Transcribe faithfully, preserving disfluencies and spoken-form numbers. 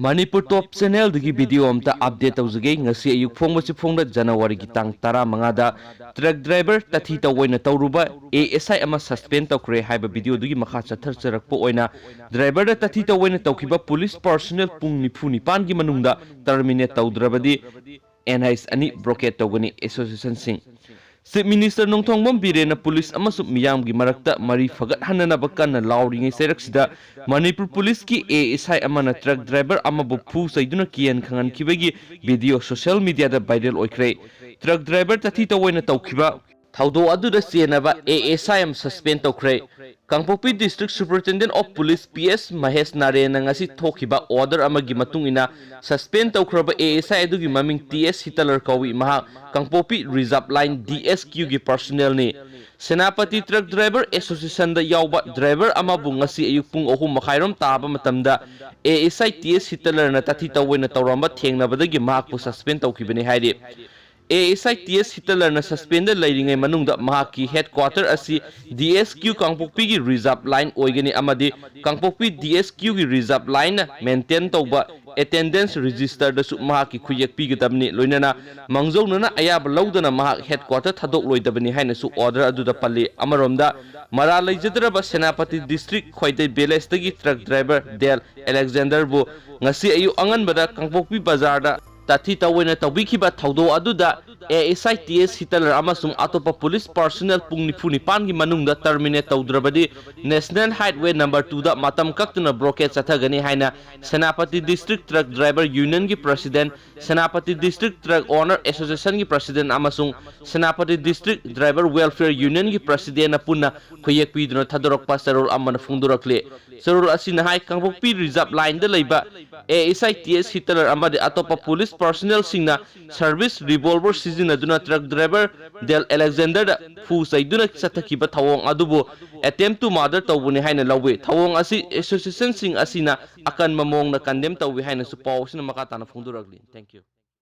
ꯃꯅꯤꯄꯨꯔ ꯇꯣꯞ ꯆꯦꯅꯦꯜꯗꯒꯤ video ꯑꯝꯇ update ꯇꯧꯖꯒꯦ꯫ ꯉꯁꯤ ꯑꯌꯨꯛ ꯐꯣꯡꯕꯁꯤ ꯐꯣꯡꯅ ꯖꯅꯋꯥꯔꯤꯒꯤ ꯇꯥꯡ ꯇꯔꯥꯃꯉꯥꯗ ꯇ꯭ꯔꯛ ꯗ꯭ꯔꯥꯏꯚꯔ ꯇꯥꯊꯤ ꯇꯧ ꯑꯣꯏꯅ ꯇꯧꯔꯨꯕ ꯑꯦ ꯑꯦꯁ ꯑꯥꯏ ꯑꯃ ꯁꯁꯄꯦꯟ ꯇꯧꯈ꯭ꯔꯦ ꯍꯥꯏꯕ ꯚꯤꯗꯤꯑꯣꯗꯨꯒꯤ ꯃꯈꯥ ꯆꯠꯊꯖꯔꯛꯄ ꯑꯣꯏꯅ ꯗ꯭ꯔꯥꯏꯚꯔꯗ ꯇꯥꯊꯤ ꯇꯧ ꯑꯣꯏꯅ ꯇꯧꯈꯤꯕ ꯄꯨꯂꯤꯁ ꯄꯥꯔꯁꯣꯅꯦꯜ ꯄꯨꯡ ꯅꯤꯐꯨ ꯅꯤꯄꯥꯟꯒꯤ ꯃꯅꯨꯡꯗ ꯇꯔꯃꯤꯅꯦꯠ ꯇꯧꯗ꯭ꯔꯕꯗꯤ ꯑꯦꯟ ꯑꯥꯏꯁ ꯑꯅꯤ ꯕ꯭ꯔꯣꯀꯦꯠ ꯇꯧꯒꯅꯤ꯫ ꯑꯦꯁꯣꯁꯤꯌꯦꯁꯟꯁꯤꯡ꯫ ꯆꯤꯐ ꯃꯤꯅꯤꯁꯇꯔ ꯅꯣꯡꯊꯣꯝꯕꯝ ꯕꯤꯔꯦꯟꯅ ꯄꯨꯂꯤꯁ ꯑꯃꯁꯨꯡ ꯃꯤꯌꯥꯝꯒꯤ ꯃꯔꯛꯇ ꯃꯔꯤ ꯐꯒꯠꯍꯟꯅꯅꯕ ꯀꯟꯅ ꯂꯥꯎꯔꯤꯉꯩ ꯆꯩꯔꯛꯁꯤꯗ ꯃꯅꯤꯄꯨꯔ ꯄꯨꯂꯤꯁꯀꯤ ꯑꯦ ꯑꯦꯁ ꯑꯥꯏ ꯑꯃꯅ ꯇ꯭ꯔꯛ ꯗ꯭ꯔꯥꯏꯚꯔ ꯑꯃꯕꯨ ꯐꯨ ꯆꯩꯗꯨꯅ ꯀꯤꯍꯟ ꯈꯪꯍꯟꯈꯤꯕꯒꯤ ꯚꯤꯗꯤꯑꯣ ꯁꯣꯁꯤꯌꯦꯜ ꯃꯤꯗꯤꯌꯥꯗ ꯚꯥꯏꯔꯦꯜ ꯑꯣꯏꯈ꯭ꯔꯦ꯫ ꯇ꯭ꯔꯛ ꯗ꯭ꯔꯥꯏꯚꯔ ꯇꯥꯊꯤ ꯇꯧ ꯑꯣꯏꯅ ꯇꯧꯈꯤꯕ ꯊꯧꯗꯣꯛ ꯑꯗꯨꯗ ꯆꯦꯟꯅꯕ ꯑꯦ ꯑꯦꯁ ꯑꯥꯏ ꯑꯃ ꯁꯁꯄꯦꯟ ꯇꯧꯈ꯭ꯔꯦ꯫ ꯀꯥꯡꯄꯣꯛꯄꯤ District Superintendent of Police P S Mahesh ꯅꯥꯔꯦꯟꯅ ꯉꯁꯤ ꯊꯣꯛꯈꯤꯕ ꯑꯣꯔꯗꯔ ꯑꯃꯒꯤ ꯃꯇꯨꯡ ꯏꯟꯅ, ꯁꯁꯄꯦꯟ ꯇꯧꯈ꯭ꯔꯕ ꯑꯦ ꯑꯦꯁ ꯑꯥꯏ ꯑꯗꯨꯒꯤ ꯃꯃꯤꯡ ꯇꯤ ꯑꯦꯁ ꯍꯤꯇꯂꯔ ꯀꯧꯏ꯫ ꯃꯍꯥꯛ ꯀꯥꯡꯄꯣꯛꯄꯤ ꯔꯤꯖꯥꯔꯚ ꯂꯥꯏꯟ ꯗꯤ ꯑꯦꯁ ꯀ꯭ꯌꯨꯒꯤ ꯄꯥꯔꯁꯣꯅꯦꯜꯅꯤ꯫ ꯁꯦꯅꯥꯄꯇꯤ ꯇ꯭ꯔꯛ ꯗ꯭ꯔꯥꯏꯚꯔ ꯑꯦꯁꯣꯁꯤꯌꯦꯁꯟꯗ ꯌꯥꯎꯕ ꯗ꯭ꯔꯥꯏꯚꯔ ꯑꯃꯕꯨ ꯉꯁꯤ ꯑꯌꯨꯛ ꯄꯨꯡ ꯑꯍꯨꯝ ꯃꯈꯥꯏꯔꯣꯝ ꯇꯥꯕ ꯃꯇꯝꯗ ꯑꯦ ꯑꯦꯁ ꯑꯥꯏ ꯇꯤ ꯑꯦꯁ ꯍꯤꯇꯂꯔꯅ ꯇꯥꯊꯤ ꯇꯧ ꯑꯣꯏꯅ ꯇꯧꯔꯝꯕ ꯊꯦꯡꯅꯕꯗꯒꯤ ꯃꯍꯥꯛꯄꯨ ꯁꯁꯄꯦꯟ ꯇꯧꯈꯤꯕꯅꯤ ꯍꯥꯏꯔꯤ꯫ A S I T S ꯍꯤꯇꯂꯔꯅ suspend ꯂꯩꯔꯤꯉꯩ ꯃꯅꯨꯡꯗ ꯃꯍꯥꯛꯀꯤ ꯍꯦꯗꯀ꯭ꯋꯥꯇꯔ ꯑꯁꯤ ꯗꯤ ꯑꯦꯁ ꯀ꯭ꯌꯨ ꯀꯥꯡꯄꯣꯛꯄꯤꯒꯤ ꯔꯤꯖꯥꯔꯚ ꯂꯥꯏꯟ ꯑꯣꯏꯒꯅꯤ ꯑꯃꯗꯤ ꯀꯥꯡꯄꯣꯛꯄꯤ ꯗꯤ ꯑꯦꯁ ꯀ꯭ꯌꯨꯒꯤ ꯔꯤꯖꯥꯔꯚ ꯂꯥꯏꯟꯅ ꯃꯦꯟꯇꯦꯟ ꯇꯧꯕ ꯑꯦꯇꯦꯟꯗꯦꯟꯁ ꯔꯦꯖꯤꯁꯇꯔꯗꯁꯨ ꯃꯍꯥꯛꯀꯤ ꯈꯨꯌꯦꯛ ꯄꯤꯒꯗꯕꯅꯤ꯫ ꯂꯣꯏꯅꯅ ꯃꯥꯡꯖꯧꯅꯅ ꯑꯌꯥꯕ ꯂꯧꯗꯅ ꯃꯍꯥꯛ ꯍꯦꯗꯀ꯭ꯋꯥꯇꯔ ꯊꯥꯗꯣꯛꯂꯣꯏꯗꯕꯅꯤ ꯍꯥꯏꯅꯁꯨ ꯑꯣꯔꯗꯔ ꯑꯗꯨꯗ ꯄꯜꯂꯤ꯫ ꯑꯃꯔꯣꯝꯗ, ꯃꯔꯥꯜ ꯂꯩꯖꯗ꯭ꯔꯕ ꯁꯦꯅꯥꯄꯇꯤ ꯗꯤꯁꯇ꯭ꯔꯤꯛ ꯈ꯭ꯋꯥꯏꯗꯩ ꯚꯤꯂꯦꯖꯇꯒꯤ ꯇ꯭ꯔꯛ ꯗ꯭ꯔꯥꯏꯚꯔ ꯗꯦꯜ ꯑꯂꯦꯛꯖꯦꯟꯗꯔꯕꯨ ꯉꯁꯤ ꯑꯌꯨꯛ ꯑꯉꯟꯕꯗ ꯀꯥꯡꯄꯣꯛꯄꯤ ꯕꯖꯥꯔꯗ ꯇꯥꯊꯤ ꯇꯧ ꯑꯣꯏꯅ ꯇꯧꯕꯤꯈꯤꯕ ꯊꯧꯗꯣꯛ ꯑꯗꯨꯗ ꯑꯦ ꯑꯦꯁ ꯑꯥꯏ ꯇꯤ ꯑꯦꯁ ꯍꯤꯇꯂꯔ ꯑꯃꯁꯨꯡ ꯑꯇꯣꯞꯄ ꯄꯨꯂꯤꯁ ꯄꯥꯔꯁꯣꯅꯦꯜ ꯄꯨꯡ ꯅꯤꯐꯨ ꯅꯤꯄꯥꯟꯒꯤ ꯃꯅꯨꯡꯗ ꯇꯔꯃꯤꯅꯦꯠ ꯇꯧꯗ꯭ꯔꯕꯗꯤ ꯅꯦꯁꯅꯦꯜ ꯍꯥꯏꯠꯋꯦ ꯅꯝꯕꯔ ꯇꯨꯗ ꯃꯇꯝ ꯀꯛꯇꯅ ꯕ꯭ꯂꯣꯀꯦꯠ ꯆꯠꯊꯒꯅꯤ ꯍꯥꯏꯅ ꯁꯦꯅꯥꯄꯇꯤ ꯗꯤꯁꯇ꯭ꯔꯤꯛ ꯇ꯭ꯔꯛ ꯗ꯭ꯔꯥꯏꯚꯔ ꯌꯨꯅꯤꯌꯟꯒꯤ president, Senapati district truck owner ꯑꯦꯁꯣꯁꯤꯌꯦꯁꯟꯒꯤ ꯄ꯭ꯔꯁꯤꯗꯦꯟꯠ ꯑꯃꯁꯨꯡ ꯁꯦꯅꯥꯄꯇꯤ ꯗꯤꯁꯇ꯭ꯔꯤꯛ ꯗ꯭ꯔꯥꯏꯚꯔ ꯋꯦꯜꯐꯤꯌꯔ ꯌꯨꯅꯤꯌꯟꯒꯤ ꯄ꯭ꯔꯁꯤꯗꯦꯟꯠꯅ ꯄꯨꯟꯅ ꯈꯨꯌꯦꯛ ꯄꯤꯗꯨꯅ ꯊꯥꯗꯣꯔꯛꯄ ꯆꯦꯔꯣꯜ ꯑꯃꯅ ꯐꯣꯡꯗꯣꯔꯛꯂꯤ꯫ ꯆꯦꯔꯣꯜ ꯑꯁꯤꯅ ꯍꯥꯏ, ꯀꯥꯡꯄꯣꯛꯄꯤ ꯔꯤꯖꯥꯔꯚ ꯂꯥꯏꯟꯗ ꯂꯩꯕ ꯑꯦ ꯑꯦꯁ ꯑꯥꯏ ꯇꯤ ꯑꯦꯁ ꯍꯤꯇꯂꯔ ꯑꯃꯗꯤ ꯑꯇꯣꯞꯄ ꯄꯨꯂꯤꯁ ꯄꯥꯔꯁꯣꯅꯦꯜꯁꯤꯡꯅ ꯁꯔꯚꯤꯁ ꯔꯤꯚꯣꯜꯚꯔ ꯁꯤꯖꯤꯟꯅꯗꯨꯅ ꯇ꯭ꯔꯛ ꯗ꯭ꯔꯥꯏꯚꯔ ꯗꯦꯜ ꯑꯂꯦꯛꯖꯦꯟꯗꯔꯗ ꯐꯨ ꯆꯩꯗꯨꯅ ꯆꯠꯊꯈꯤꯕ ꯊꯧꯑꯣꯡ ꯑꯗꯨꯕꯨ ꯑꯦꯇꯦꯝ ꯇꯨ ꯃꯔꯗꯔ ꯇꯧꯕꯅꯤ ꯍꯥꯏꯅ ꯂꯧꯏ꯫ ꯊꯧꯑꯣꯡ ꯑꯁꯤ ꯑꯦꯁꯣꯁꯤꯌꯦꯁꯟꯁꯤꯡ ꯑꯁꯤꯅ ꯑꯀꯟꯕ ꯃꯑꯣꯡꯗ ꯀꯟꯗꯦꯝ ꯇꯧꯏ ꯍꯥꯏꯅꯁꯨ ꯄꯥꯎ ꯑꯁꯤꯅ ꯃꯈꯥ ꯇꯥꯅ ꯐꯣꯡꯗꯣꯔꯛꯂꯤ꯫ Thank you꯫